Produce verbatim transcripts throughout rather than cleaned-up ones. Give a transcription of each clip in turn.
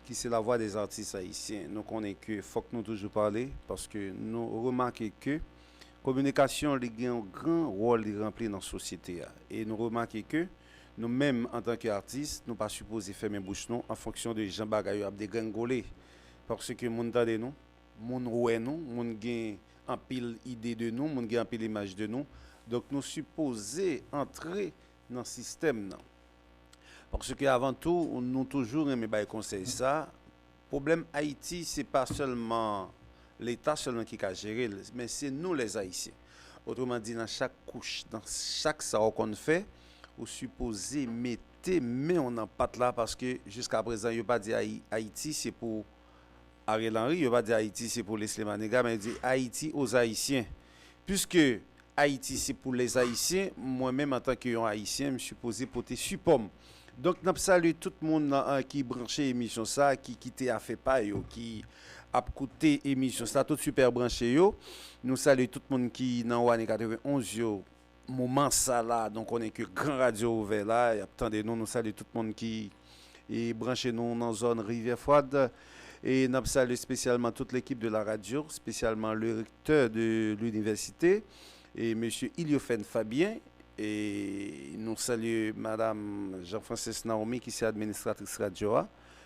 ki se Lavwadèzartis Ayisyen. Nou konnen ke fòk nou toujou pale, paske nou remake ke kominikasyon, li gen yon gran wòl li ranpli nan sosyete a. E nou remake ke nou menm, antanke atis, nou pa sipoze fèmen bouch nou an fonksyon de jan bagay yo ap degrengole. Paske moun tande nou, moun wè nou, moun gen anpil ide de nou, moun gen anpil imaj de nou. Donk, nou sipoze antre nan sistèm nan. Paske avan tou, nou toujou renmen bay konsèy sa, pwoblèm Ayiti, se pa sèlman Leta sèlman ki ka jere l, men se nou, lèzayisyen. Otreman di, nan chak kouch, nan chak sa w konn fè, ou sipoze mete men w nan pat la, paske jiska prezan, yo pa di Ayi-, Ayiti se pou Ariel Henry, yo pa di Ayiti se pou Leslie Manigat, men yo di Ayiti aux Ayisyen. Piske Ayiti se pou lèzayisyen, mwen menm, antanke yon Ayisyen, m sipoze pote sipò m. Donk, n ap salye tout moun, an, ki branche emisyon sa, ki kite afè pa yo, ki ap koute emisyon sa, tout sipè branche yo. Nou salye tout moun ki nan ane katrevenn onz yo, moman sa la, nou konnen ke gran radyo ouvè la, y ap tande nou, nou salye tout moun ki e branche nou nan zòn Rivyè Fwad. E n ap salye espesyalman tout lekip de la radyo, espesyalman le rektè de linivèsite, e mesye Iliofen Fabien. E nou salye madam Jean Francis Naomi, ki se administratris radyo a.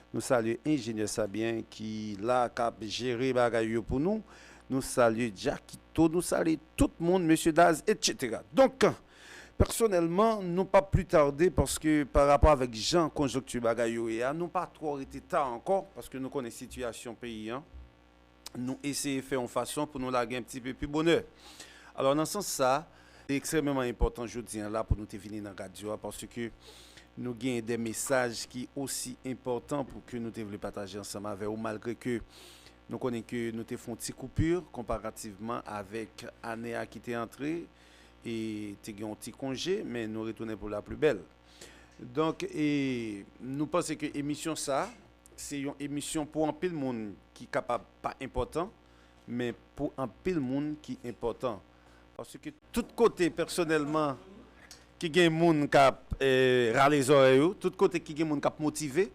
Nou salye enjenyè Sabien, ki la, k ap jere bagay yo pou nou. Nou salye Jackito, nou salye tout moun, mesye Daz, etsetera. Donk, pèsonèlman, nou p ap pli tade, paske pa rapò avèk jan konjonkti bagay yo ye a, nou pa twò rete ta ankò, paske nou konnen sitiyasyon peyi an. Nou eseye fè yon fason pou nou lage yon ti pe pi bonè. Alò, nan sans sa, se ekstrèmeman enpòtan jodi an la pou nou te vini nan radyo a, paske nou gen de mesaj ki osi enpòtan pou ke nou te vle pataje ansanm avè w, malgre ke nou konnen ke nou te fè yon ti koupi konparativman avèk ane a ki te antre, e te gen yon ti konje, men nou retounen pou la pli bèl. Donk, e nou panse ke emisyon sa, se yon emisyon pou anpil moun ki kapab pa enpòtan, men pou anpil moun ki enpòtan. Paske tout kote, pèsonèlman, ki gen moun k ap, e, rale zòrèy ou, tout kote ki gen moun k ap motive,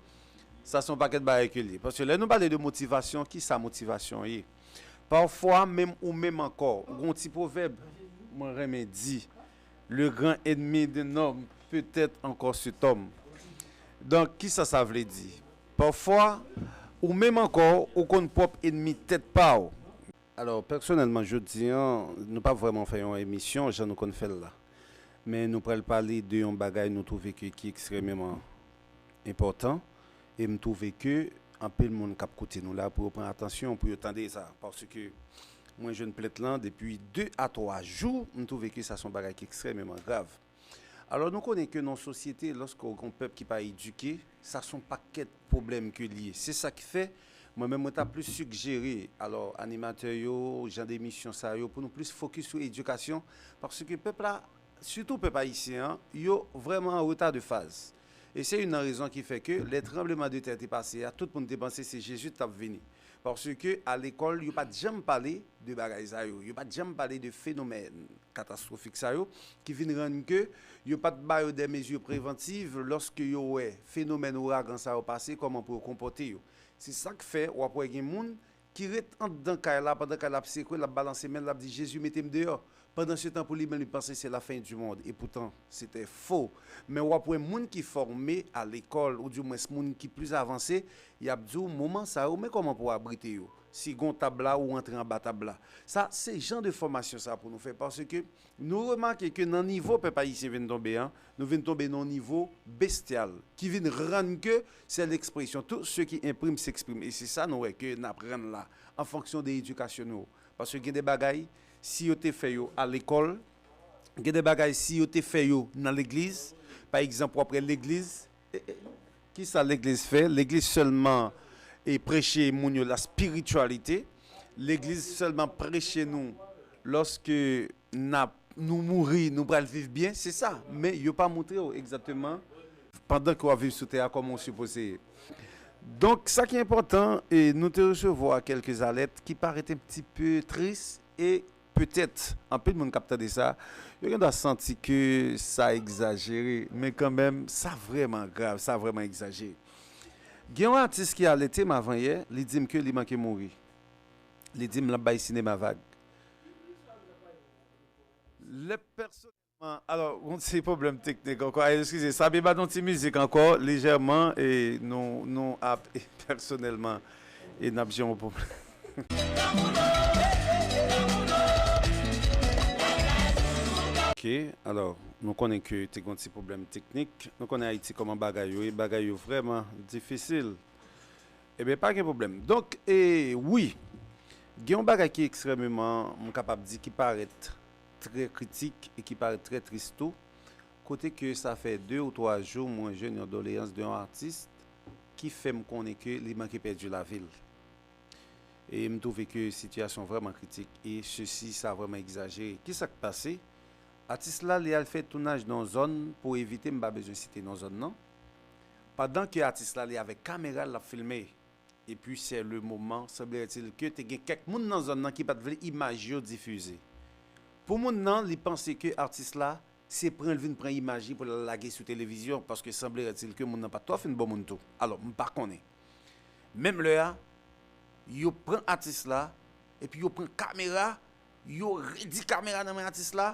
sa se yon pakèt bagay ke li ye. Paske lè nou pale de motivasyon, ki sa motivasyon ye? Pafwa, menm ou menm ankò, ou gen yon ti pwovèb, mwen renmen di, le grand ennemi d'un homme peut être encore cet homme. Donk, ki sa sa vle di? Pafwa, ou menm ankò, ou konn pwòp ennmi tèt pa w. Alò, pèsonèlman, jodi an, nou p ap vrèman fè yon emisyon jan nou konn fè l la. Men nou pral pale de yon bagay nou twouve ke ki ekstrèmeman enpòtan. E m twouve ke anpil moun k ap koute nou la, pou yo pran atansyon, pou yo tande sa. Paske mwen jwenn plent lan depi de a twa jou, m twouve ke sa se yon bagay ki ekstrèmeman grav. Alò, nou konnen ke nan yon sosyete, lòske w gen yon pèp ki pa edike, sa se yon pakèt pwoblèm ke li ye. Se sa ki fè, mwen menm, mwen ta plis sigjere, alò, animatè yo, jan de emisyon sa yo, pou nou plis fokis sou edikasyon, paske pèp la, sitou pèp ayisyen an, yo vrèman an reta de faz. E se youn nan rezon ki fè ke lè tranbleman de tè te pase a, tout moun te panse se Jezi t ap vini. Paske a lekòl, yo pa t janm pale de bagay sa yo. Yo pa t janm pale de fenomèn katastwofik sa yo, ki vin rann ke yo pa t ba yo de mezi prevantiv lòske yo wè fenomèn ouragan sa yo pase, kòman pou yo konpòte yo. Se sa k fè w ap wè gen moun ki ret anndan kay la, pandan kay la ap sekwe, l ap balanse men l, l ap di, "Jezi, mete m deyò." Pandansetan, pou li menm, li panse se lafen di mond. E poutan, se te fo. Men w ap wè moun ki fòme a lekòl, oudimwens moun ki plis avanse, y ap di w, "Moman sa yo, men kòman pou w abrite yo. Si gon tab la, ou antre anba tab la." Sa, se jan de fòmasyon sa pou nou fè, paske nou remake ke nan nivo pèp ayisyen vin tonbe an, nou vin tonbe nan yon nivo bestyal, ki vin rann ke sèl ekspresyon, tout ce qui imprime s'exprime. E se sa nou wè ke n ap rann la, an fonksyon de edikasyon nou. Paske gen de bagay, si yo te fè yo a lekòl, gen de bagay, si yo te fè yo nan legliz, pa egzanp, w ap wè legliz, e, e, ki sa legliz fè? Legliz sèlman e preche moun yo la spirityalite. Legliz sèlman preche nou lòske n ap, nou mouri, nou pral viv byen, se sa. Men yo pa montre w egzakteman pandan ke w ap viv sou tè a, kòman w sipoze ye. Donk, sa ki enpòtan, e nou te resevwa kèlke alèt ki parèt un petit peu tris e petèt, anpil moun k ap tande sa, yo gendwa santi ke sa egzajere, men kanmenm, sa vrèman grav, sa vrèman egzajere. Gen yon atis ki alète m avanyè, li di m ke li manke mouri. Li di m l ap bay sinema vag. Lè pèsonèlman, alò, yon ti pwoblèm teknik ankò. Ay, eskize, Sabi ba nou ti mizik ankò, lejèman, e nou, nou ap, e pèsonèlman, e n ap jere yon pwoblèm. Ok, alò, nou konnen ke te gen yon ti pwoblèm teknik. Nou konnen Ayiti kòman bagay yo ye, bagay yo vrèman difisil. Ebyen, pa gen pwoblèm. Donk, e, wi, gen yon bagay ki ekstrèmeman, m kapab di, ki parèt trè kritik e ki parèt trè tris tou, kote ke sa fè de ou twa jou mwen jwenn yon doleyans de yon atis ki fè m konnen ke li manke pèdi lavi l. E m twouve ke sitiyasyon vrèman kritik e sesi sa vrèman egzajere. Kisa k pase? Atis la, li al fè tounaj nan yon zòn, pou evite m pa bezwen site non zòn nan. Pandan ke atis la, li avèk kamera l ap filme. Epi, c'est le moment, semblerait-il, ke te gen kèk moun nan zòn nan ki pa t vle imaj yo difize. Pou moun nan, li panse ke atis la, se pran l vin pran imaj li pou l al lage sou televizyon, paske semblerait-il ke moun nan pa t twò fin bon moun tou. Alò, m pa konnen. Menm lè a, yo pran atis la, epi yo pran kamera, yo redi kamera nan men atis la.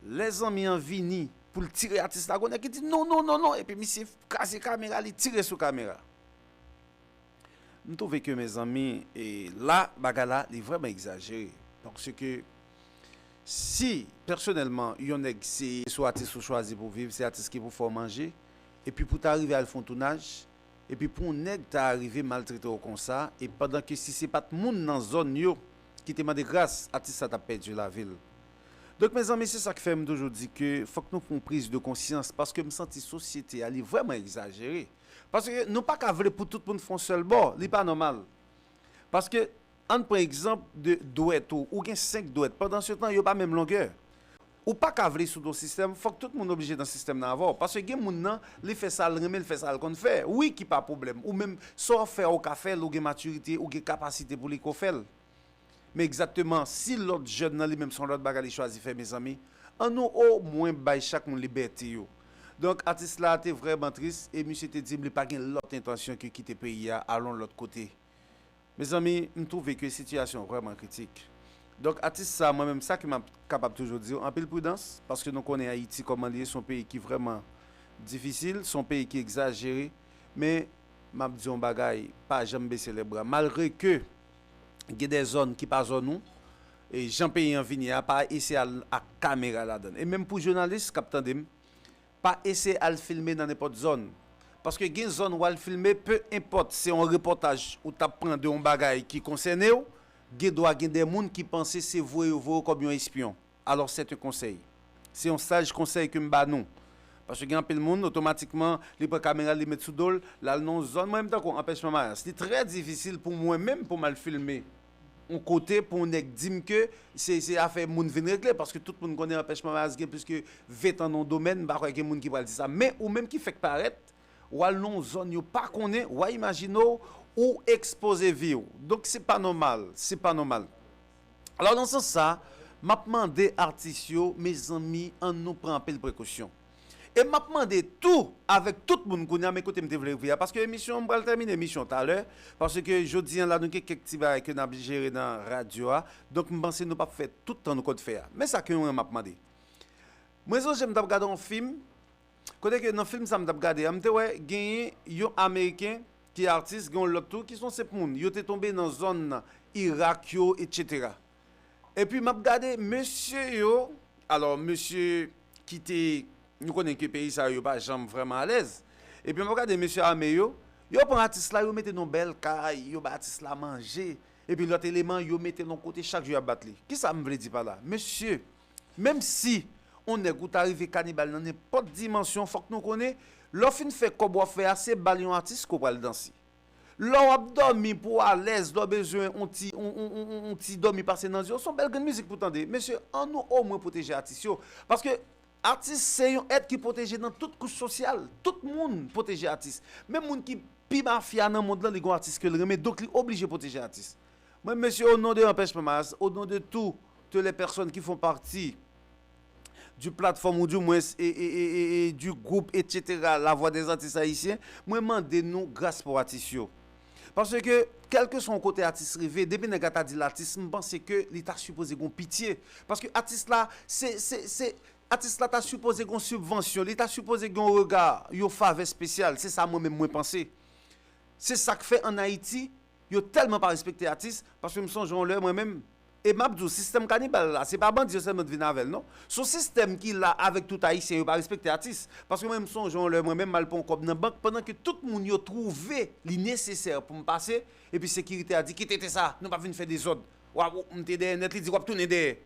Lè zanmi an vini pou l tire atis la, gon nèg ki di, "Non, non, non, non," epi misye kraze kamera, li tire sou kamera. M twouve ke, mezanmi, e la, bagay la, li vrèman egzajere. Paske si, pèsonèlman, yon nèg se sou atis ou chwazi pou viv, se atis ki pou fè w manje, epi pou ta rive al fè yon tounaj, epi pou yon nèg ta rive maltrete w konsa, e pandan ke si se pa t moun nan zòn yo ki te mande gras, atis sa t ap pèdi lavi l. Donk, mezanmi, se sa k fè m toujou di ke fòk nou pran yon priz de konsyans, paske m santi sosyete a, li vrèman egzajere. Paske nou pa ka vle pou tout moun fè yon sèl bò, li pa nòmal. Paske, ann pran egzanp de dwèt ou, ou gen senk dwèt, pandan se tan, yo pa menm longè. Ou pa ka vle soud yon sistèm, fòk tout moun oblije nan sistèm nan avè w. Paske gen moun nan, li fè sa l renmen, li fè sa l konn fè. Wi, ki pa pwoblèm. Ou menm, sa w ap fè a, ou ka fè l, ou gen matirite, ou gen kapasite pou li ko fè l. Men egzakteman, si lòt jèn nan li menm se yon lòt bagay li chwazi fè, mezanmi, ann nou omwen bay chak moun libète yo. Donk, atis la te vrèman tris e misye te di m li pa gen lòt entansyon ke kite peyi a, al yon lòt kote. Mezanmi, m twouve ke sitiyasyon an vrèman kritik. Donk, atis sa, mwen menm, sa ke m ap kapab toujou di w, anpil pridans, paske nou konnen Ayiti kòman li ye, se yon peyi ki vrèman difisil, se yon peyi ki egzajere, men m ap di yon bagay, pa janm bese lèbra. Malgre ke gen de zòn ki pa zòn ou, e jan peyi an vini a, pa eseye al ak kamera ladan l. E menm pou jounalis k ap tande m, pa eseye al filme nan nenpòt zòn. Paske gen zòn w al filme, pe enpòt se yon repòtaj ou t ap pran de yon bagay ki konsène w, gen dwa gen de moun ki panse se voye yo voye w kòm yon espyon. Alò, c'est un conseil. Se yon saj konsèy ke m ba nou. Paske gen anpil moun, otomatikman, li pran kamera l, li met sou do l, l al nan yon zòn. Mwen menm, tankou Anpèchman Maryas, li trè difisil pou mwen menm pou m al filme yon kote pou yon nèg di m ke se, se afè moun vin regle, paske tout moun konnen Anpèchman Maryas gen plis ke ven tan nan yon domèn, m pa kwè gen moun ki pral di sa. Men ou menm ki fèk parèt, w al nan yon zòn yo pa konnen, w a imajine w, ou ekspoze vi w. Donk, se pa nòmal, se pa nòmal. Alò, nan sans sa, m ap mande atis yo, mezanmi, ann nou pran anpil prekosyon. E m ap mande tou, avèk tout moun kounye a, men kote m te vle rive a, paske emisyon, m pral tèmine emisyon talè, paske jodi a la, nou gen kèk ti bagay ke n ap jere nan radyo a, donk m panse nou p ap fè tout tan nou konn fè a. Men sa ke mwen m ap mande. Mwen sonje m t ap gade yon fim, kote ke nan fim sa m t ap gade a, m te wè genyen yon Ameriken ki atis, gen yon lòt tou ki se yon senp moun. Yo te tonbe nan zòn Irak yo, etsetera. Epi m ap gade mesye yo, alò, mesye ki te, nou konnen ke peyi sa yo, yo pa janm vrèman alèz. Epi m ap gade mesye ame yo, yo pran atis la, yo mete nan yon bèl kay, yo ba atis la manje. Epi lòt eleman, yo mete l yon kote, chak jou y ap bat li. Kisa m vle di pa la? Mesye, menm si yon nèg ou ta rive kanibal nan nenpòt dimansyon, fòk nou konnen, lè w fin fè kòb w ap fè a, se bal yon atis ke w pral danse. Lè w ap dòmi pou w alèz, lè w bezwen yon ti, yon, yon, yon, yon, yon ti dòmi pase nan zye w, se yon bèl grenn mizik pou w tande. Mesye, ann nou omwen pwoteje atis yo. Paske atis se yon èt ki pwoteje nan tout kouch sosyal. Tout moun pwoteje atis. Menm moun ki pi mafya nan mond lan, li gen yon atis ke l renmen, donk li oblije pwoteje atis. Mwen, mesye, au nom de Anpèchman Maryas, au nom de toutes les personnes qui font partie du platform ou du moins e, e, e, e, e du group, et cetera, La Voix des Artistes Haïtiens, mwen mande nou gras pou atis yo. Paske, kèlkeswa yon kote atis rive, depi nèg la ta di l atis, m panse ke li ta sipoze gon pitye. Paske atis la, se, se, se, atis la ta sipoze gon sibvansyon, li ta sipoze gen yon rega, yon favè espesyal. Se sa mwen menm mwen panse. Se sa k fè ann Ayiti, yo tèlman pa respekte atis, paske m sonje yon lè mwen menm, e m ap di w, sistèm kanibal la, se pa bandi yo sèlman t vin avè l, non. Se yon sistèm ki la avèk tout Ayisyen, yo pa respekte atis. Paske mwen, m sonje yon lè mwen menm, m al pran yon kòb nan bank, pandan ke tout moun yo twouve li nesesè pou m pase, epi sekirite a di, "Kite tè sa, nou p ap vin fè dezòd." W ap, m te dèyè nèt, li di, "W ap tounen dèyè."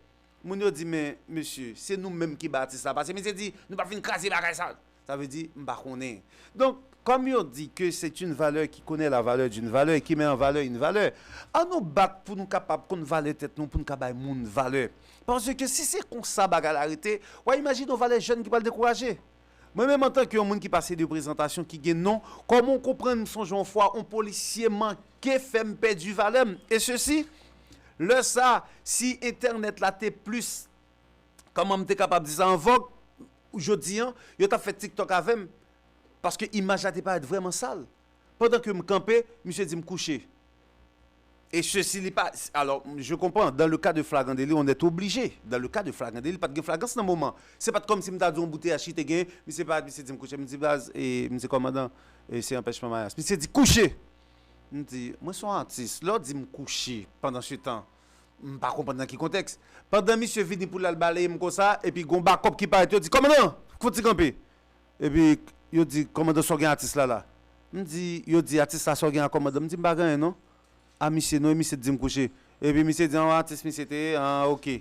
Moun yo di, "Men, mesye, se nou menm ki ba atis la pase." Misye di, "Nou p ap vin kraze bagay sa." Sa vle di, m pa konnen. Donk, kòm yo di ke c'est une valeur qui connaît la valeur d'une valeur et qui met en valeur une valeur, ann nou bat pou nou kapab konn valè tèt nou, pou nou ka bay moun valè. Paske si se konsa bagay la rete, w a imajine yon valè jèn ki pral dekouraje. Mwen menm, antanke yon moun ki pase de prezantasyon, ki gen non, kòman w konprann, m sonje yon fwa, yon polisye manke fè m pèdi valè m. E sesi, lè sa, si entènèt la te plis, kòman m te kapab di sa, an vòg, jodi an, yo t ap fè TikTok avè m, paske imaj la te parèt vrèman sal. Pandan ke m kanpe, misye di m kouche. E sesi, li pa, alors, je comprends, dans le cas de flagrant délit, on est obligé. Dans le cas de flagrant délit, pa t gen flagrans nan moman. Se pa t kòmsi m ta di yon bouteyaj ki te gen, misye parèt, misye di m kouche. M di, "Baz, e, misye kòmandan, e, se anpèchman mayas." Misye di, "Kouche!" M di, "Mwen se yon atis. Lè w di m kouche, pandan se tan, m pa konprann nan ki kontèks." Pandan misye vini pou l al baleye m konsa, epi gon bakòp ki parèt, yo di, "Kòmandan, fouti kanpe." Epi yo di, "Kòmandan, sa w gen atis la la?" M di, yo di, "Atis la, sa w gen a kòmandan?" M di, "M pa gen anyen, non." A misye, non, e misye t di m kouche. Epi misye di, "An, atis misye te ye, an, oke."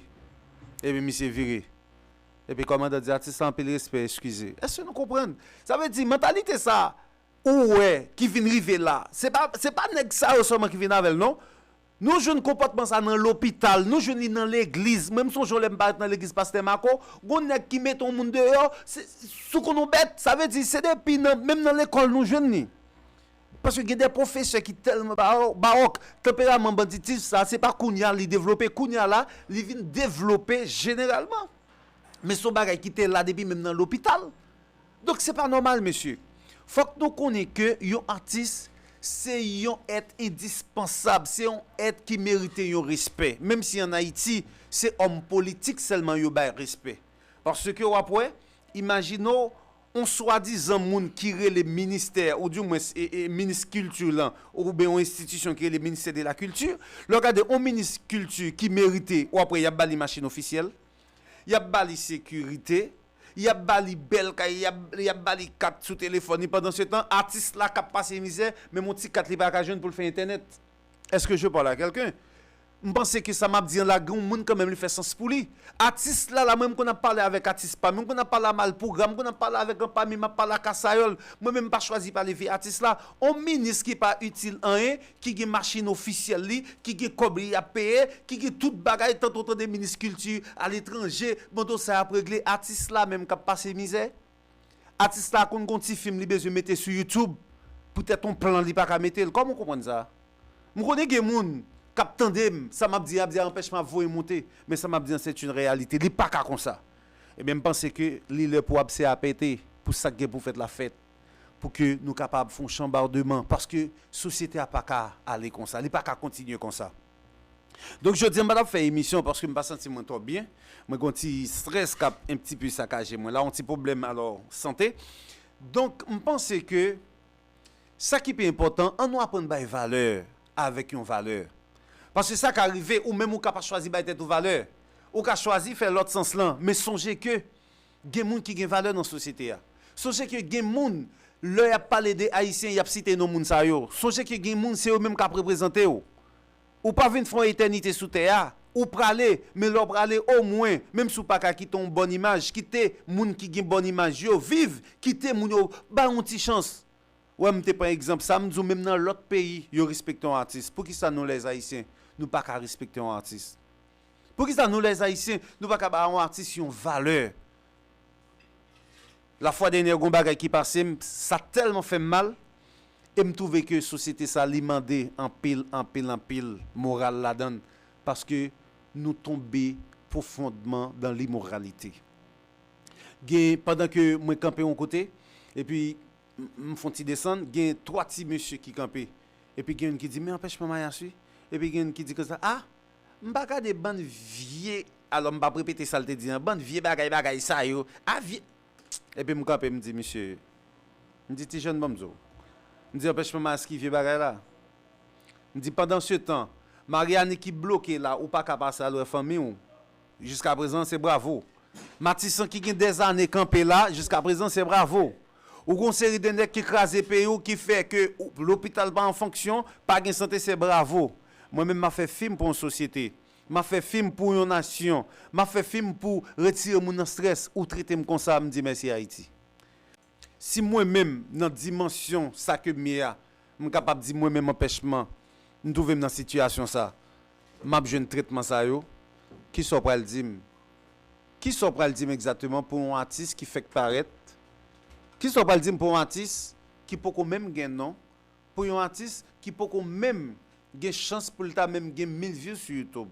Epi misye vire. Epi kòmandan di, "Atis la, anpil respè, eskize." Èske nou konprann? Sa vle di, mantalite sa, ou wè, ki vin rive la, se pa, se pa nèg sa yo sèlman ki vin avè l, non. Nou jwenn konpòtman sa nan lopital, nou jwenn li nan legliz. Mwen, m sonje yon lè m parèt nan legliz Pastè Mako, gon nèg ki mete yon moun deyò, se, sou konn yon bèt. Sa vle di, se depi nan, menm nan lekòl nou jwenn li. Paske gen de pwofesè ki tèlman bawo-, bawòk, tanperaman banditis sa, se pa kounye a li devlope. Kounye a la, li vin devlope jeneralman. Men se yon bagay ki te la depi menm nan lopital. Donk, se pa nòmal, mesye. Fòk nou konnen ke yon atis, se yon èt endispansab, se yon èt ki merite yon respè. Menm si ann Ayiti, se òm politik sèlman yo bay respè. Paske w ap wè, imajine w, yon swadizan moun ki rele ministè, ou di mwens, e, e, minis kilti lan, oubyen yon enstitisyon ki rele ministè de la kilti, lè w gade yon minis kilti ki merite, w ap wè y ap ba li machin ofisyèl, y ap ba li sekirite, y ap ba li bèl kay, y ap, y ap ba li kat sou telefòn li. Pandan se tan, atis la k ap pase mizè, menm yon ti kat li pa ka jwenn pou l fè entènèt. Est-ce que je parle à quelqu'un? M panse ke sa m ap di an la, gen yon moun kanmenm li fè sans pou li. Atis la, la, mwen, m konn ap pale avèk atis pa m, m konn ap pale a Malpougra, m konn ap pale avèk anpami, m ap pale a Kasayòl. Mwen menm, m pa chwazi pale vye atis la. On minis ki pa itil anyen, ki gen machin ofisyèl li, ki gen kòb li ap peye, ki gen tout bagay, tanto w tande minis kilti aletranje, mande w sa y ap regle, atis la menm k ap pase mizè. Atis la konn gon ti fim li bezwen mete sou YouTube, poutèt on plan li pa ka mete l. Kòman w konprann sa? M konnen gen moun k ap tande m, sa m ap di, y ap di a anpèchman ap voye monte, men sa m ap di an, c'est une réalité. Li pa ka konsa. Ebyen, m panse ke li lè pou abse a pete, pou sa k gen pou fèt la fèt, pou ke nou kapab fè yon chanbadman, paske sosyete a pa ka ale konsa, li pa ka kontinye konsa. Donk, jodi a, m pa t ap fè emisyon paske m pa santi mwen twò byen. Mwen gen yon ti strès k ap un petit peu sakaje mwen la, yon ti pwoblèm, alò, sante. Donk, m panse ke sa ki pi enpòtan, ann nou aprann bay valè avèk yon valè. Paske sa ka rive, ou menm ou ka pa chwazi bay tèt ou valè. Ou ka chwazi fè lòt sans lan, men sonje ke gen moun ki gen valè nan sosyete a. Sonje ke gen moun, lè y ap pale de Ayisyen, y ap site non moun sa yo. Sonje ke gen moun, se yo menm k ap reprezante w. Ou pa vin fè yon etènite sou tè a. Ou prale, men lè w prale, omwen, menm si w pa ka kite yon bòn imaj, kite moun ki gen bòn imaj yo viv, kite moun yo bay yon ti chans. Wè, m te pran egzanp sa, m di w menm nan lòt peyi, yo respekte yon atis. Poukisa nou, lèzayisyen, nou pa ka respekte yon atis? Poukisa nou, lèzayisyen, nou pa ka ba yon atis yon valè? Lafwa dènyè, gon bagay ki pase m, sa tèlman fè m mal, e m twouve ke sosyete sa, li mande anpil, anpil, anpil moral ladan l, paske nou tonbe pwofondman dan limoralite. Gen, pandan ke mwen kanpe yon kote, epi m, m fè yon ti desann, gen twa ti mesye ki kanpe. Epi gen youn ki di, "Men anpèchman mayas wi." Epi gen youn ki di konsa, "Ah, m pa gade bann vye," alò m p ap repete sa l te di an, "bann vye bagay, bagay sa yo, a vye." Epi m kanpe, m di, "Mesye," m di, "ti jèn, ban m di w." M di, "Anpèchman mayas ki vye bagay la?" M di, "Pandan se tan, Mariani ki bloke la, ou pa ka pase al wè fanmi w. Jiska prezan, se bravo." Matisan ki gen dèzane kanpe la, jiska prezan, se bravo. Ou gon seri de nèg ki kraze peyi w, ki fè ke ou, lopital pa an fonksyon, pa gen sante, se bravo. Mwen menm, m ap fè fim pou yon sosyete. M ap fè fim pou yon nasyon. M ap fè fim pou retire moun nan strès. Ou trete m konsa, m di mèsi Ayiti. Si mwen menm, nan dimansyon sa ke m ye a, m kapab di mwen menm anpèchman, m twouve m nan sitiyasyon sa, m ap jwenn tretman sa yo, kisa w pral di m? Kisa w pral di m egzakteman pou yon atis ki fèk parèt? Kisa w pral di m pou yon atis ki poko menm gen non? Pou yon atis ki poko menm gen chans pou l ta menm gen mil views sou YouTube?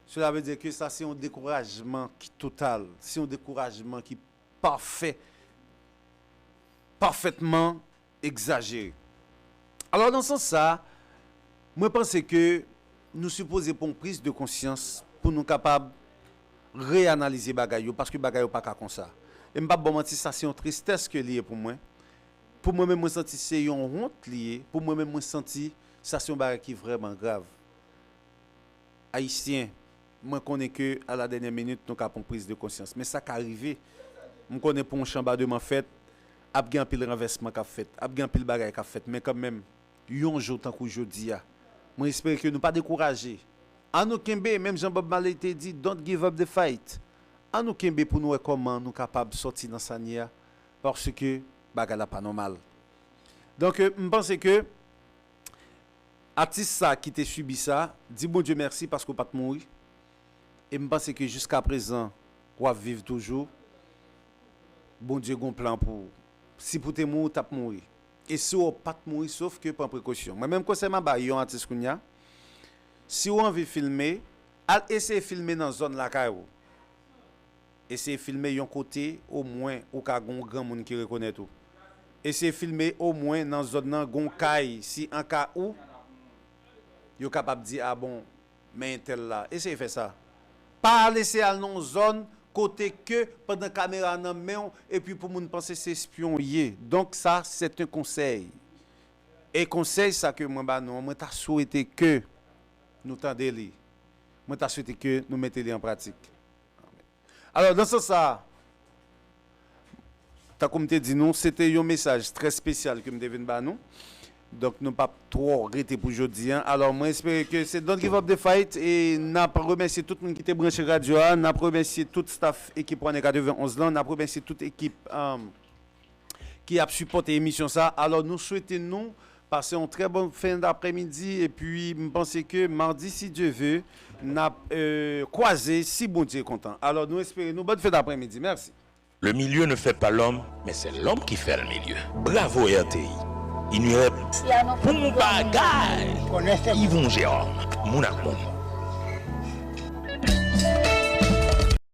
Cela veut dire que sa se yon dekourajman ki total, se yon dekourajman ki pafè, pafètman egzajere. Alò, nan sans sa, mwen panse ke nou sipoze pran yon priz de konsyans pou nou kapab reyanalize bagay yo, paske bagay yo pa ka konsa. E m p ap ba w manti, sa se yon tristès ke li ye pou mwen. Pou mwen menm, mwen santi se yon wont li ye. Pou mwen menm, mwen santi sa se yon bagay ki vrèman grav. Ayisyen, mwen konnen ke a la dènyè minit, nou ka pran priz de konsyans. Men sa ka rive. M konnen pou yon chanbademan fèt, ap gen anpil ranvèsman k ap fèt, ap gen anpil bagay k ap fèt. Men kanmenm, yon jou tankou jodi a, mwen espere ke nou pa dekouraje. An nou kenbe, menm jan Bob Marley te di, "Don't give up the fight." An nou kenbe pou nou wè kòman nou kapab sòti nan sa n ye a, paske bagay la pa nòmal. Donk, euh, m panse ke atis sa ki te sibi sa, di Bondye mèsi paske w pa t mouri. E m panse ke jiska prezan, w ap viv toujou. Bondye gon plan pou ou. Si pou te mouri, w t ap mouri. E si w pa t mouri, sof ke pran prekosyon. Mwen menm konsèy m ap bay yon atis kounye a, si w anvi filme, al eseye filme nan zòn lakay ou. Eseye filme yon kote, omwen ou ka gon granmoun ki rekonèt ou. Eseye filme omwen nan zòn nan, gon kay, si an ka ou, yo kapab di, "A bon, men entèl la." Eseye fè sa. Pa al eseye al nan yon zòn kote ke pandan kamera nan men w, epi pou moun panse se espyon w ye. Donk sa, c'est un conseil. E konsèy sa ke mwen ba nou an, mwen ta swete ke nou tande li. Mwen ta swete ke nou mete li an pratik. Alò, nan sans sa, tankou m te di nou, se te yon mesaj trè espesyal ke m te vin ba nou. Donk, nou p ap twò rete pou jodi a. Alò, mwen espere ke se Don't Give Up the Fight. E n ap remèsye tout moun ki te branche radyo a. N ap remèsye tout staff ekip One Katrevenonz lan. N ap remèsye tout ekip, um, ki ap sipòte emisyon sa. Alò, nou swete nou pase yon trè bon fen daprèmidi. Epi, m panse ke madi, si Dye ve, n ap, euh, kwaze, si Bondye kontan. Alò, nou espere nou bòn fen daprèmidi. Mèsi. Le milieu ne fait pas l'homme, mais c'est l'homme qui fait le milieu. Bravo R T I. Inirep, bon bagay. Yvon Jérôme, moun ak moun.